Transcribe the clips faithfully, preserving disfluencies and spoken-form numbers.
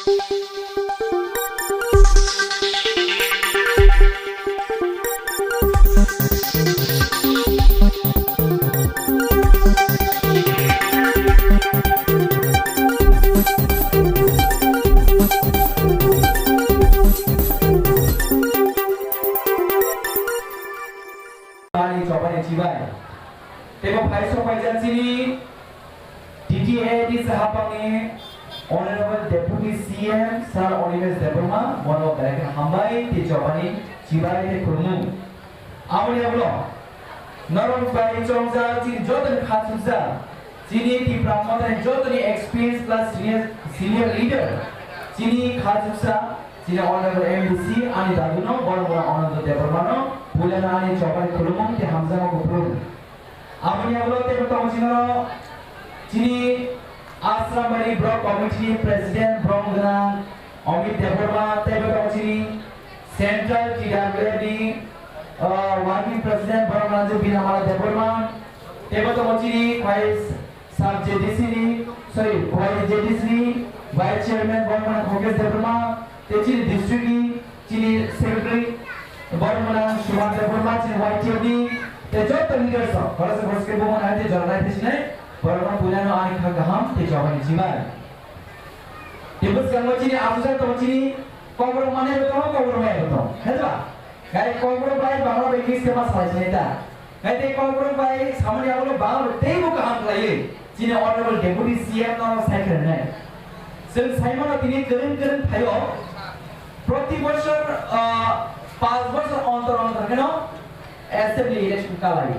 Ani chobani chibai. Tebo phai sok paijak chini T T A D C hapangni Honorable Deputy C M Sir Animesh Debbarma, bono belai kheno hambai tei chobani chibai tei khulumung. Aboni ulo norok bai chongjak chini jotoni kha chukjak, chini Tipra Mothani jotoni experience plus senior, senior leader, chini kha chuksa, chini Honorable M D C ani daguno, borok borok Anando Debbarmano, puilano ani chobani khulumung tei hamjakma kuphur. Aboni ulo teibo tongo chini, chini Asrambari Block Committee ni President borok gwnang Amit Debbarma, teibo tongo chini Central T W F ni, uh, Working President borok gwnang Binamala Debbarma, teibo tongo chini Vice Sub J D C ni, sorry, Vice J D C ni Vice Chairman borok gwnang Khokesh Debbarma, tei chini district ni chini secretary borok gwnang Suman Debbarma, chini Y T F ni, tei joto leaders rok, khoroksa khoroksa khe bo mwnai tei jora nai tei sinai, borok no puilano ani kha kaham tei chobani chibai. Tei bwskango chini achusa tongo chini kokrok manai bo tongo, kokrok maya bo tongo, khe ba? Gai kokrok bai Bangla bai mix khe ma salai sinai ta. Gai tei kokrok bai samani abo no Bangla bai teibo kaham khlaiwi chini Honorable Deputy C M no sai khe rwnai. Chwng sai mano tini kwrwng kwrwng phaio. Proti bosor, ah, panch bosor ontor ontor kheno assembly election kalai.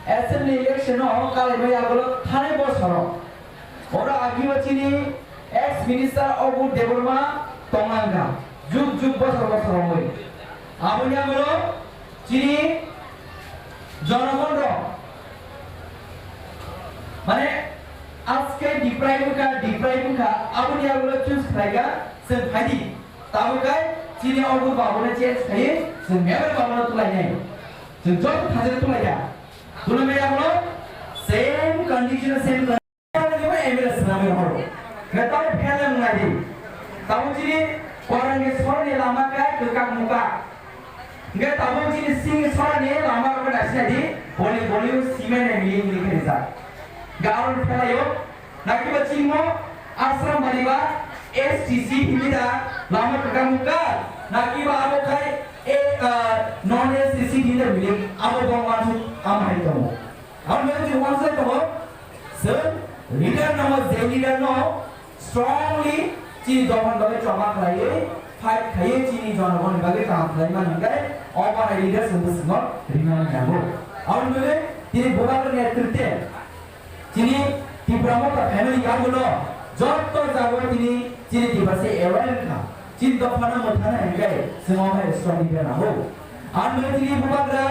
Assembly election no kalai bai agolo thanai bosoro. Oro agi o chini ex minister Abu Debbarma tonglang kha, juk juk bosor bosor romwi. Aboni amolo chini jonogon rok, mane, aske deprive wngkha, deprive wngkha, aboni amolo choose khlai kha, chwng phaidi. Tabuk kai chini Abu Debbarma change khlai, chwng member Debbarma tulainai. Chwng joto thajak tulai kha. Tulaimani amolo same condition, same Tamo M L A swnamwi horo. Khe tamo fail wng nai di. Tamo chini Korangni soroni lama kai kwkak mukak. Hwnkhe tamo chini Singni sorani lama rokno naisina di. Boli boli cement ni miling miling khe rijak. Hwnkhe aro ni phelaio. Nakiba chingmo Asrambari ba S T C himida lama kwkak mukak. Nakiba abo khai e, ah, non S T C himida miling abo bong wansuk ama hai tongo. Abo ni bagwi chwng uansuk tongo, chwng leader no, je leader no strongly chini dophani bagwi choba khlaiwi, fight khaiwi chini jonogonni bagwi kaham khlai mani hwnkhe, o bahai leader chwng bwswngo rinani nango. Abo ni bagwi tini bubagra netritwe chini Tipra Motha family yagulo jotto jagao tini chini Tiprasa aware wngkha. Chini dophano mwthangna hwnkhe chwng omo hai strong leader nango. Ang bai tini bubagra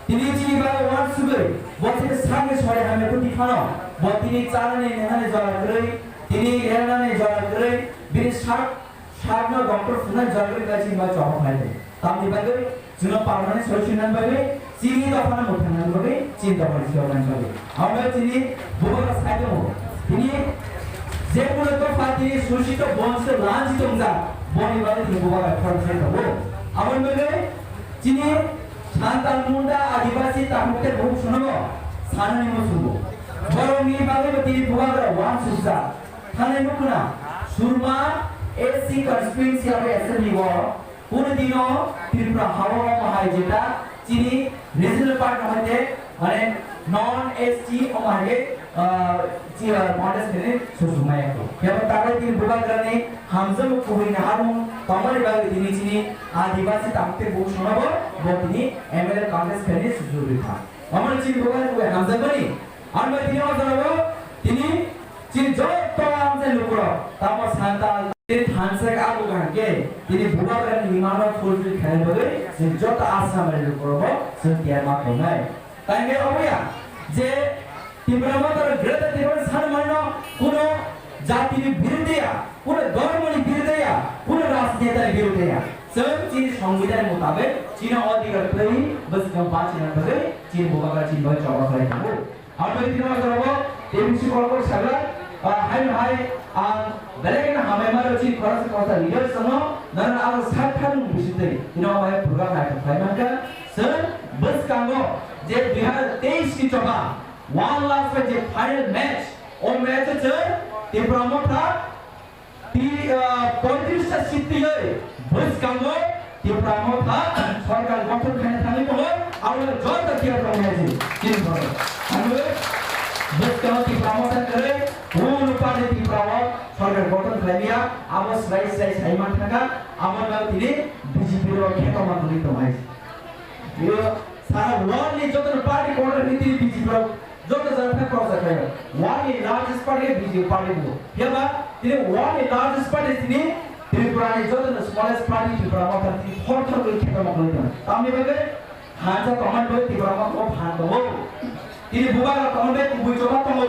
tini chini bagwi uansugwi bo chini sakni sori hamya kwtwi phano bo tini chanani nwngnani jora kwrwi, tini lerani jora kwrwi, bini sak, sakno doctor phungnani jora kwrwi khe chini bagwi choba khlai di. Tamni bagwi chwngno permanent solution nani bagwi, chini dophano mwthangna bagwi, chini dophani siyok nani bagwi. Abo chini bubagra sai tongo. Tini je kuno dopha tini sushito, bonchito, lanchito wngjak, boni bagwi tini bubagra khorang sai tongo. Aboni bagwi chini Santal, Munda, Adibasi, Takhuk tei Bukhuk sonobo sanani muchungo. Borokni bagwibo tini bubagra uansukjak. Thanai nukuna, Surma S C constituency abo assembly o Puro dino Tripura hao omo hai jeta chini regional party no hai te, mane non S T omo hai ke, ah, chi, ah, contest khe susuk maya ko. Kebo takai tini bubagra ni hamjak kubui ni hamung tongmani bagwi tini chini Adibasi tamte bu sono bo, bo tini M L A contest khe susuk rikha. Omo chini bubagra kubui hamjak bani. Ang bai tini o jora o tini chini joto ang je lukurok tamo Santal tini thansa abo kaham khe tini bubagra ni imano fulfill khaina bagwi chini joto Assam ni lukurok bo chwng tiyar ma tongnai. Tangwi obo ya je Tipra Motha Greater Tipraland sanmano kuno jati ni birudhe ya, kuno dhormo ni birudhe ya, kuno rajneta ni birudhe ya. Chwng chini songbidhan mutabik chini odhikar twi bwswkang bachina bagwi chini bubagra chini bagwi choba khlai tongo. Ang bai tini o jora o T B C Kolkor sagra, ah, hai hai ang belai kheno hambai ma Chini khoroksa khoroksa leaders tongo, norok abo sak thani bisingtwi, chini o mai program naithok khlai mankha. Chwng bwskango je dui hazar teis ni choba one last bai je final match, o match o chwng Tipra Motha ti, ah, poitris ta seat twiwi bwskango Tipra Motha sorkar gothon khaina thangwi tongo, abo joto tiya tongo hai se chini borok. Ang bwskango Tipra Motha kwrwi, kunu party Tipra o sorkar gothon khlaimaya, abo slai slai sai man thangkha, abo no tini B J P rok kheto man tongwi tong hai se. Yo, sara world ni joto party control ni tini B J P rok joto jaga khe cross khayo. World ni largest party B J P party bo. Phiya ba tini world ni largest party tini Tripura ni joto no smallest party Tipra Motha tini thor thor khe kheto man tongwi tong. Tamni bagwi Hansa tongmani bagwi Tipra Motha o phan tongo. Tini bubagra tongmani bagwi kubui choba tongo.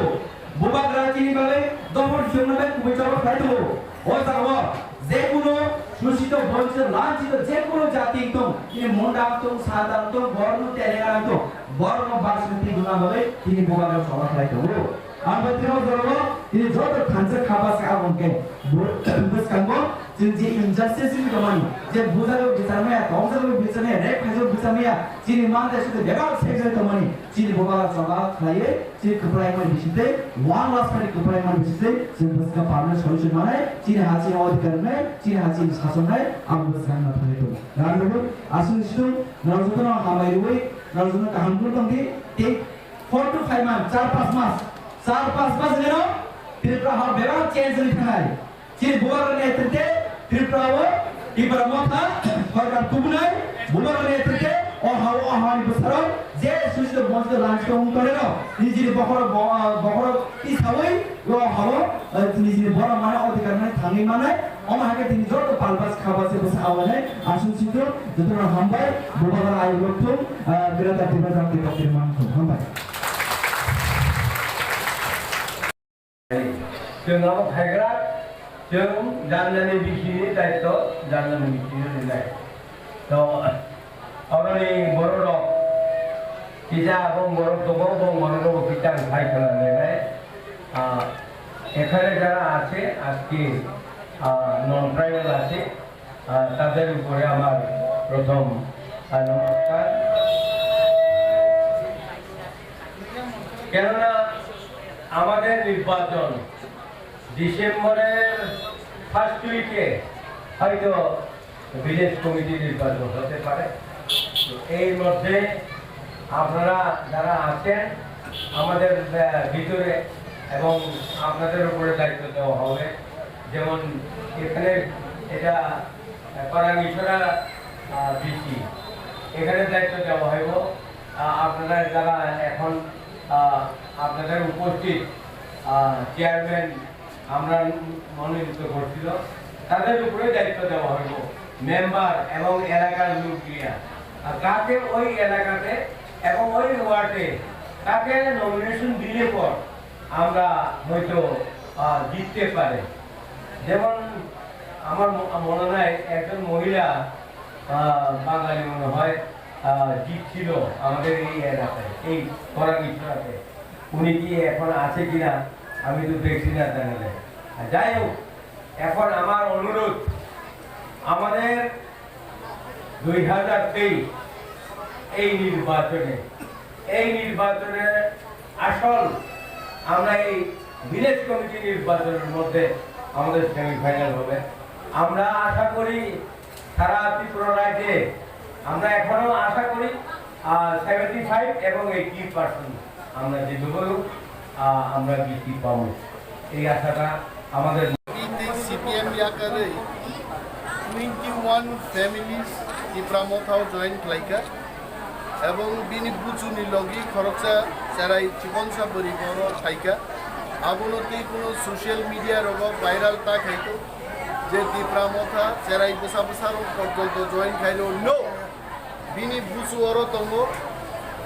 Bubagra chini bagwi dophor siyokna bagwi kubui choba khlai tongo. O jagao jekunu sushito, bonchito, lanchito jekunu jati wngtong, tini Munda wngtong, Santa wngtong, Borno, Telengana wngtong, borokno baksa twi guna bagwi tini bubagra choba khlai tongo. Ang bai tini o jorao tini joto thansa kha bwskang abo hwnkhe bo-, bwskango chwng je injustice wngwi tongmani, je bujago bichar maya, tongjago bichar maya, rape khaijago bichar maya, chini mantha sotwi bebak sekjagwi tongmani, chini bubagra choba khlaiwi chini kwplai mani bisingtwi, one last mani kwplai mani bisingtwi, chwng bwskang permanent solution manai, chini ha chini odhikar wngnai, chini ha chini sason nai, abo bwskang no thangwi tongo. Rang rwui, aswk situng, norok jotono hambai rwui, norok jotono kaham khe tongdi, tei four to five month, char panch mas, char panch mas geno Tripura ha bebak change wngwi thangnai. Chini bubagra netrite Tripura o Tipra Motha sorkar tubunai, bubagra netrite o ha o ha ni bwsarok je sushito bonchito lanchito wng tongnairok nijini bokhorok bo-, ah, bokhorok tisaui o ha o, ah, nijini borok mane odhikar mane thangwi manai. Omo hai khe tini joto palbas khabas se bwsa awanai aswk sito jotono hambai, bubagra ayuk rok thung, ah, Greater Tipra Jati Party rok thung. Hambai. Chwng abo khaigra, chwng janani bisini daityo, janani bisini rinai. To, oroni bororok, kisa abo borok tongo, bo bororok kisa khai khwna rinai. Ah, এখানে যারা আছে আজকে, ah, non tribal আছে, আহ, তাদের উপরে আমার প্রথম, আহ, নমস্কার। কেননা আমাদের নির্বাচন ডিসেম্বরের ফার্স্ট উইকে হয়তো ভিলেজ কমিটি নির্বাচন হতে পারে। তো এই মধ্যে আপনারা যারা আছেন আমাদের, আহ, ভিতরে এবং আপনাদের উপরে দায়িত্ব দেওয়া হবে। যেমন এখানে এটা, আহ, করাঙ্গিছড়া, আহ, বিসি, এখানে দায়িত্ব দেওয়া হইব। আহ, আপনারা যারা এখন, আহ, আপনাদের উপস্থিত, আহ, চেয়ারম্যান আমরা মনোনীত করছিল, তাদের উপরে দায়িত্ব দেওয়া হইব। মেম্বার এবং এলাকার লোক নিয়ে, আহ, কাকে ওই এলাকাতে এবং ওই ওয়ার্ডে কাকে নমিনেশন দিলে পর আমরা হয়তো, আহ, জিততে পারে। যেমন আমার ম-, মনে নাই একজন মহিলা, আহ, বাঙালি মনে হয়, আহ, জিতছিল আমাদের এই এলাকায়, এই করাঙ্গিছড়াতে। উনি কি এখন আছে কিনা আমি তো দেখছি না চ্যানেলে। আর যাই হোক, এখন আমার অনুরোধ, আমাদের দুই হাজার তেইশ এই নির্বাচনে, এই নির্বাচনে আসল আমরা এই ভিলেজ কমিটি নির্বাচনের মধ্যে আমাদের সেমিফাইনাল হবে। আমরা আশা করি সারা ত্রিপুরা রাজ্যে আমরা এখনো আশা করি, আহ, সেভেন্টি ফাইভ এবং এইটি পার্সেন্ট আমরা জিতবো, আহ, আমরা বৃদ্ধি পাবো, এই আশাটা আমাদের। Tei C P M yakarwi twenty one families Tipra Motha o join khlaikha, ebong bini buchuni logi khoroksa cherai chikonsa bwrwi bono phaikha. Abono tei kuno social media rogo viral ta khaikha je Tipra Motha cherai bwsa bwsa rok porjonto join khairw no. Bini buchu oro tongo,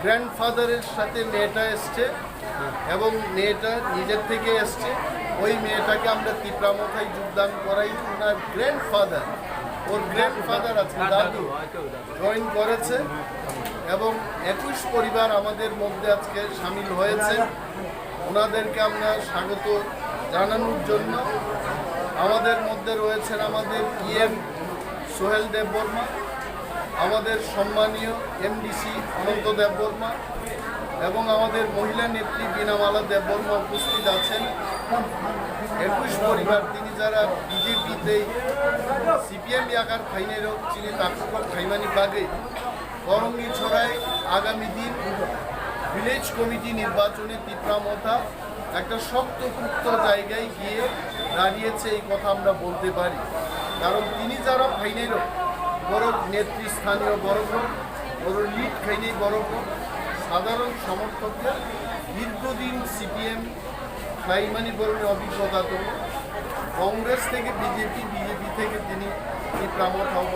grandfather-এর সাথে মেয়েটা এসছে এবং মেয়েটা নিজের থেকে এসছে। ওই মেয়েটাকে আমরা তিপ্রা মথায় যোগদান করাই, ওনার গ্র্যান্ডফাদার, ওর গ্র্যান্ডফাদার আছে, দাদু জয়েন করেছে এবং একুশ পরিবার আমাদের মধ্যে আজকে সামিল হয়েছে। ওনাদেরকে আমরা স্বাগত জানানোর জন্য আমাদের মধ্যে রয়েছেন আমাদের ইএম সোহেল দেববর্মা, আমাদের সম্মানীয় এমডিসি অনন্ত দেববর্মা এবং আমাদের মহিলা নেত্রী বীণামালা দেববর্মা উপস্থিত আছেন। একুশ পরিবার, tini jara BJP tei CPM yakar phainairok chini takhuk rok phaimani bagwi Korongni Chorai agami din village committee নির্বাচনে তিপ্রা মথা একটা শক্তপোক্ত জায়গায় গিয়ে দাঁড়িয়েছে, এই কথা আমরা বলতে পারি। কারণ tini jara phainairok, borok নেতৃস্থানীয় borok rok, borok লিড খাইনি borok rok, সাধারণ সমর্থকদের দীর্ঘদিন সিপিএম khlaimani borokni অভিজ্ঞতা tongo। কংগ্রেস থেকে বিজেপি, বিজেপি থেকে tini তিপ্রা মথা obo